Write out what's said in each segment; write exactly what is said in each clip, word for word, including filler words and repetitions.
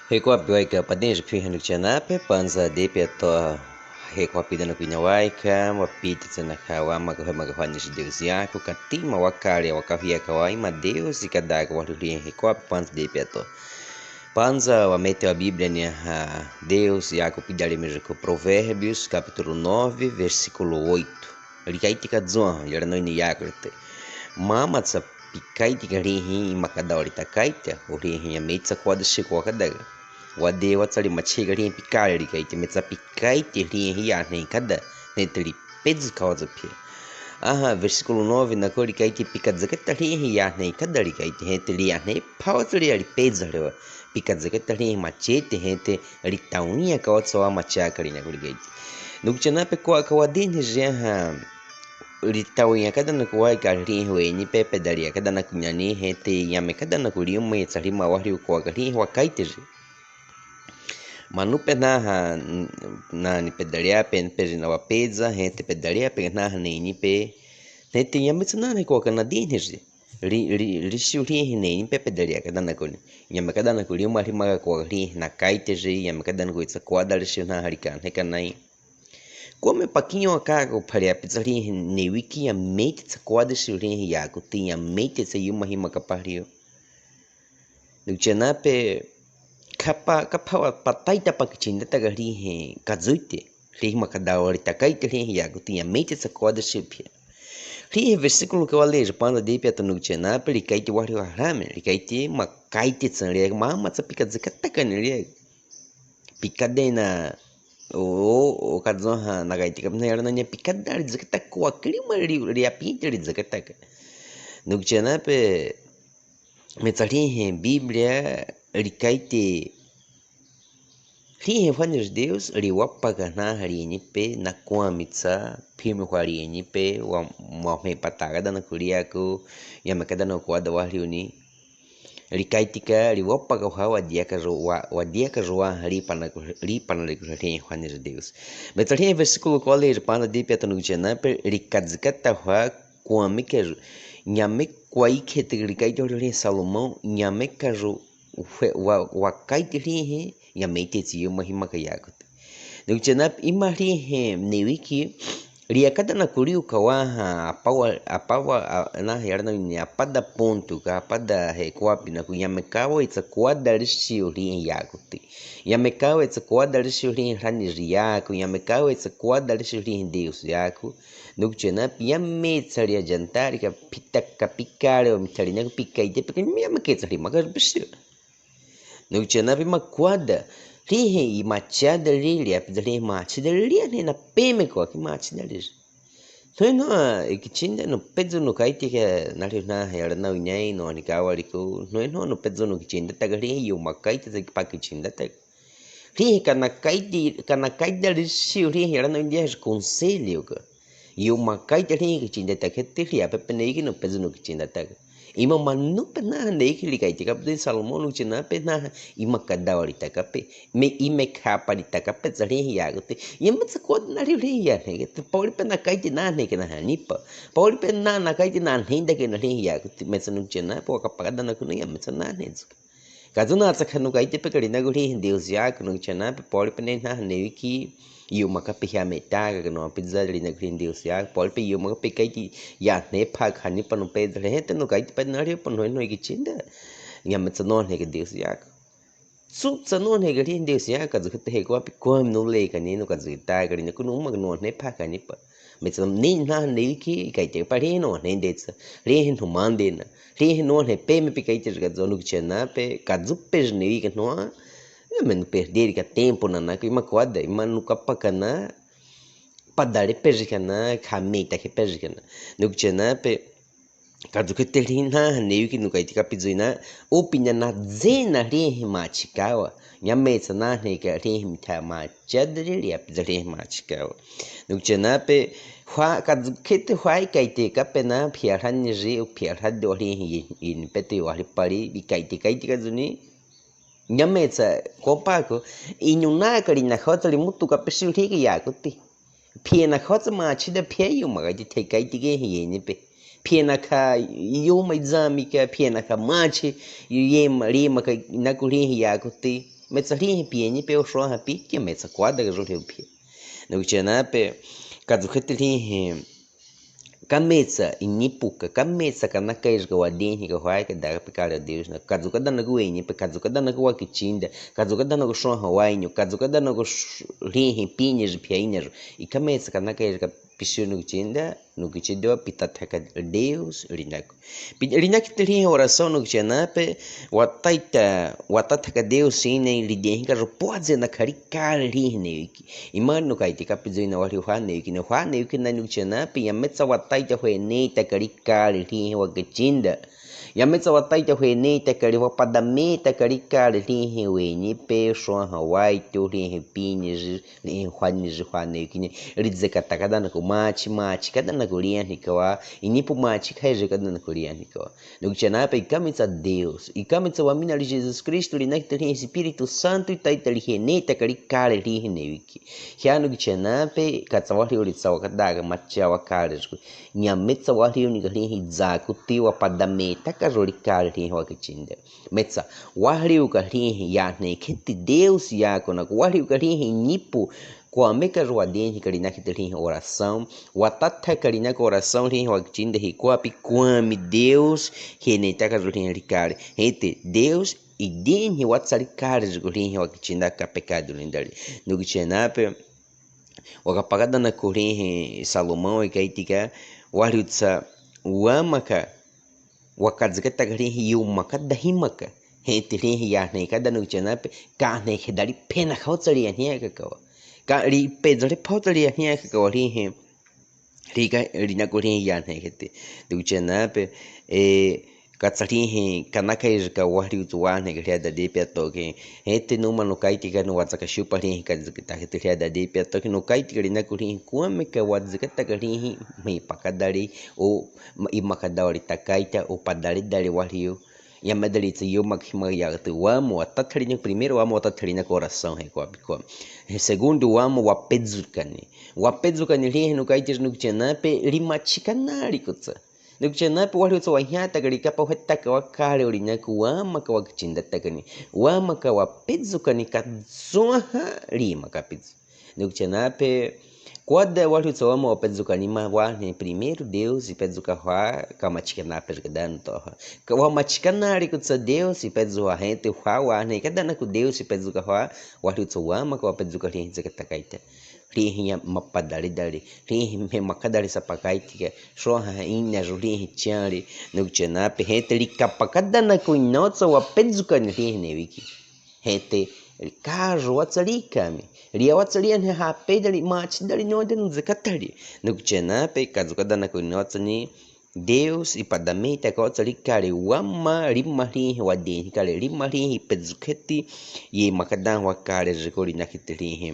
Hekwapi waika padinji phiha Nukutiana pe, panza de pe to. Hekwapi dana kwina waika, wapiti tsena ka wamaka hemaka hwaniji Deus yaku, katima wakale wakahiaka wa ima Deus ikadaka wahuli hekwapi panza de pe to. Panza wamete wa Bíblia niha Deus yaku pidali mijiko Provérbios, capítulo nove, versículo oito. Likaiti kadzua, yara no ini yaku te. Mama tsa pikaiti kalihi imakada walitakaiti, ulihi yameti tsa kwada shiko wakadaga. Wade watsa limachega lihi pikale likaiti, metsa pikaiti lihi yane kada, nete lipedzi kawaza pia. Aha, versículo nove nako likaiti pikadzakata lihi yane kada likaiti, hete liane pawa tsali lipedza lewa. Pikadzakata lihi machete hete litawia kawatsa wa machaka lina ko likaiti. Nukutiana pe kwa kawadini jiaha. Litawia kadana kuwaika lihi weni pe pedalia kadana kunyani hete yame kadana kuliuma yetsa lima wali kwa kalihi wakaiti ji. Manu pe naha n-, nani pedalia pe, pe jina wapedza hete pedalia pe naha neni pe. Hete yame tsa nani kwa kana dini ji. Li, li, lisiu lihi neni pe pedalia kadana kuni. Yame kadana kuliuma lima kwa lihi nakaiti ji, yame kadana kuitsa kwada lisiu naha lika heka nai. Kwame pakinyo aka ko phalia pe tsali newiki yameti tsa kwada lisiu lihi yaku ti yameti tsa yuma hima kapalio. Nukutiana pe kapa, kapa wa pataita pakichinda taka lihi kazuite. Lihi makada walitakaiti lihi yaku ti yameti tsa kwada lisiu pia. Lihi versículo ke wale jipanda de pia to Nukutiana pe likaiti wali wa harame, likaiti makaiti tsa lia, mama tsa pikadzakata kani lia. Pikadena, o, o, kadzua ha, nakaiti kapna yara no nya pikada lidzakata kwa kilima li, liapiti lidzakata ka. Nukutiana pe, metsa lihi Bíblia, likaiti lihi hwaniji Deus, liwapaka naha lini pe, nakwami tsa, pimi hwa lini pe, wa, wa hwe pataka dana kuliaku, yame kadana kwada wali uni. Likaiti ka, liwapaka hwa wadiaka ru, wa, wadiaka ruwa, lipana ku, lipana liku lihi hwaniji Deus. Metsa lihi versículo kwale jipanda de pia to Nukutiana pe, likadzakata hwa kwami keju. Nyame kwaike te likaiti hwa lihi Salomão, nyame kaju, hwe, wa, wakaiti lihi, yameti tsi yuma hima ka yaku ti. Nukutiana pe ima lihi newiki, lia kadana kuliu kawaha, apawa, apawa, a, naha yara no ini apada ponto, ka apada hekwapi naku yame kawa itsa kwada lisiu lihi yaku ti. Yame kawa itsa kwada lisiu lihi hwaniji yaku, yame kawa itsa kwada lisiu lihi Deus yaku. Nukutiana pe yame tsa lia jantari kapita kapikale wa mitali naku pikaiti pika yame ketsa lima ka bisiu. Nukutiana pe ima kwada. Lihi imachada lilia, pe lihi machada lilia, ne na peme kwa kimachada lilia. Hnoinho ikichinda no pedzo nukaiti ke nali na yara no inyai no ni kawaliku. Hnoinho no pedzo nukichinda taka lihi yuma kaiti tsa pakichinda taka. Lihi kanakaiti, kanakaida lisiu lihi yara no inyai conselho ka. Yuma kaiti lihi kichinda taka, te lia pe pe neiki no pedzo nukichinda taka. Ima manu pe naha neiki likaiti kapdi Salomão Nukutiana pe naha imakada walitaka pe. Me ime khapa litaka pe tsali yaku ti. Yame tsa kwada nali lihi yane ke. Te poli pe nakaiti nane ke naha nipa. Poli pe na nakaiti nane dake nali yaku ti. Metsa Nukutiana pe wakapakada naku no yame tsa nane zuka. Kazuna tsa kanu kaiti pe kalina kulihi Deus yaku Nukutiana pe poli pe ne naha newiki. Yuma kape hia metaka kanu apidza lina kulihi Deus yaku. Poli pe yuma kape kaiti yane pa kani pa no pe dale hete nukaiti pe nali pa no no ikichinda. Yame tsa none ke Deus yaku. Tsu tsa none ke lihi Deus yaku kazukhete hekwapi kwami nole kani no kazutaka lina kunu uma none pa kani pa. Metsa ne naha newiki kaiti pa lihi none detsa. Lihi ntumande na. Lihi none peme pikaiti kazo Nukutiana pe kazu pe newiki nua. Yame nu perderi ka tempo nanaku ima kwada, ima nukapakana. Padale pejikana, khameta ke pejikana. Nukutiana pe kazukhete lihi naha newiki nukaiti kapidzui na, upina na dzena lihi machikawa. Yame tsa nane ke lihi mitha machada lilia pidza lihi machikawa. Nukutiana pe hwa kazukhete hwa ikaiti kape na phiarani ji, uphiarado lihi ini pete wali pali, ikaiti kaiti kazuni. Yame tsa, kopa ko, inyu naka lina khotsa limutu kape siu lihi yaku ti. Phiena khotsa machida phie yuma kaiti thekaiti ke hi yeni pe. Phiena kha yuma izami ka, phiena kha machi, yema, lima ka naku lihi yaku ti. Metsa hlihi pieni pe, o hroha pi, ke metsa kwada ka ru hliu pie. Nukichenape, kazukheti hlihi, kametsa inipuka, kametsa kanakaija ka wadenhika hwaika daka pe kale Deus na, kazuka dana ku weni pe, kazuka dana ku wakitinda, kazuka dana ku hroha wainyu, kazuka dana ku sh-, hlihi pini ji piaina ru. I kametsa kanakaija ka pisiu nukitinda, nukitinda wa pitathaka Deus linaku. Pi-, linakheti hlihi orasaun nukichenape, wataita, watathaka Deus ina lidenhika ru pwazena kali kale hlihi newiki. Imani nukaiti kapizu ina wahliu hwa newiki, ne hwa newiki na nukichenape, yametsa wataita hwenetaka li kale hlihi wakitinda. Yametsa wataita hwenetaka li, wapadametaka li kale hlihi weni pe, hroha waitu, hlihi pini ji, hlihi hwani ji hwa newiki ne, lizekataka dana ku machi, machi ka dana ku lianhika wa, inipu machi kaija ka dana ku lianhika wa. Nukichenape, i kametsa Deus, i kametsa wamina li Jesus Kristu, linakheti hlihi Espiritu Santu, itaita lihenetaka li kale hlihi newiki. Hia nukichenape, katsa wahliu litsa wakadaka machi wa kale jiku. Nyametsa wahliu nika hlihi zakuti, wapadametaka ru li kale hlihi wakitinda. Metsa, wahliu ka hlihi yahnekheti Deus yaku na, wahliu ka hlihi nipu, kwame ka ru wadenhika linakheti hlihi orasaun, watathaka linaku orasaun hlihi wakitinda hi kwapi kwami Deus, henetaka ru hlihi li kale. Hete, Deus, idenhi watsa li kale jiku hlihi wakitinda ka pekadu lindali. Nukichenape, wakapakadana ku hlihi Salomão ikaitika, wahliu tsa wamaka, wakazekataka hlihi yuma kada himaka. Hete hlihi yahneka dana nukichenape, kahnekhe dali pena khautsa li yahniaka kawa. Ka li pezale phautsa li yahniaka kawa hlihi. Lika, linaku hlihi yahnekheti. Nukichenape, e, katsa hlihi, kanakaija ka wahliu tsu wahneka hlia dade pia toke. Hete numa nukaitika nu wazakashiupa hlihi kazekataka hete hlia dade pia toke. Nukaitika linaku hlihi kwame ka wazekataka hlihi, mhipaka dali, o, ma-, imakada wali takaita, o padali dali wahliu. Yameda litsa yuma khima yagati wamo watathali na, primeiro wamo watathali na orasaun he kwapi kwami. He segundo wamo wapedzukani. Wapedzukani hlihi nukaiti nukichenape limachikana likutsa. Nukichenape wahliu tsa wahiataka likapahetaka wa kale ulinaku wamaka wakitindatakani. Wamaka wapedzukani kazunha lima kapizu. Nukichenape, kwada wahliu tsa wamo wapedzukani ma wahne primeiro Deus ipedzuka hwa kamachikana pezekadana toha. Ka wamachikana likutsa Deus ipedzu hwa hete hwa wahne kadana ku Deus ipedzuka hwa wahliu tsa wamaka wapedzuka hlihi nzekatakaita. Hlihi ya mapadali dali, hlihi mhemaka dali sapakaitika, hroha ina ru hlihi chali, nukichenape hete likapakadana ku inotsa wapedzukani hlihi newiki. Hete, karu watsa likami. Lia watsa lianhe hapedali machidali node nzekatali. Nukichenape kazukadana ku inotsa ni Deus ipadametaka watsa li kale wama lima hlihi wadenhi kale lima hlihi ipedzukheti ye makadana hwa kale jiku linakheti hlihi.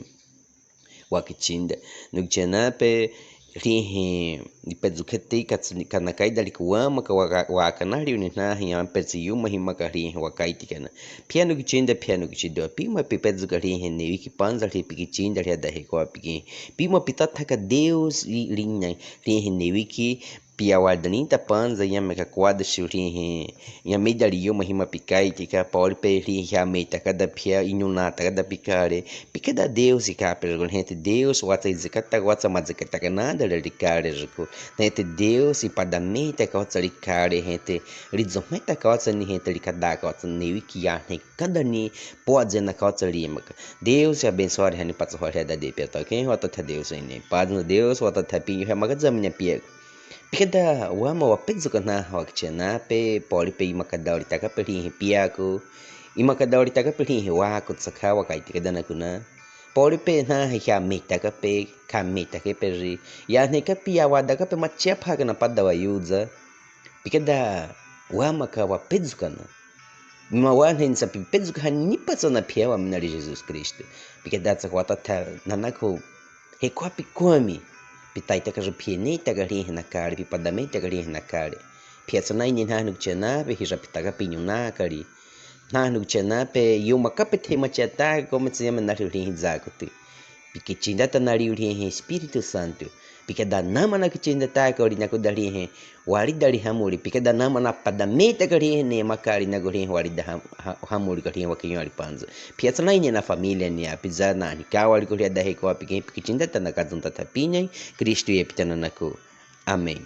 Wakitinda. Nukichenape hlihi ipedzukheti kats-, kanakaida liku wamaka waka-, wakana hliu ni hnahi yampetsi yuma himaka hlihi wakaitikana. Pia nukitinda, pia nukitinda. Pima pipedzuka hlihi newiki panza hlihi pikitinda hlia dahe kwa piki. Pima pitathaka Deus i-, lina hlihi newiki. Pia wadani ta panza yame kakwada shiu hlihi. Yame dali yuma hima pikaitika, poli pe hlihi hia metaka da pia, inyunataka da pikale. Pikada Deus ikape ragul hete Deus, watsa izekataka, watsa mazekataka nada likale jiku. Hete Deus ipadametaka watsa likale, hete lizometaka watsa ni, hete likadaka watsa newiki yahnekada ni, pwadzenaka watsa limaka. Deus abençoe hanipatswa hlia dade pia toke, watatha Deus ine. Padzana Deus, watatha pinyu hia makazamina piaku. Pikada wama wapedzuka hnaha wakichenape, poli pe imakada walitaka pe hlihi piaku, imakada walitaka pe hlihi waku tsakha wakaitikadana kuna. Poli pe hnaha hia metaka pe, kametaka pe ri. Yahneka pia wadaka pe machia phakana pada wayuza. Pikada wamaka wapedzukana. Mawahne nsa pipedzuka hanipatsana pia wamina li Jesus Kristu. Pikada tsakha watatha nanaku He kwapi kwami, pitaitaka ri, pienetaka hlihi nakale, pipadametaka hlihi nakale. Piatsana ine hnaha nukichenape, hija pitaka pe inyunaka li. Hnaha nukichenape, yuma kape thema chiataka, kometsa yame nali hlihi zakuti. Pikichindatana li hlihi Espiritu Santu. Pikada na mana kitinda taka wali naku dali he, wali dali hamuli. Pikada na mana padameta kali he, ne maka wali naku dali he, wali da ham-, ha-, hamuli kali he, wakinyali panzu. Piatsana ine na familia ni api zana, ni ka wali kulia da he ko api ke, pikitinda tana kazunta tapinai, Kristu ye pitana naku. Amen.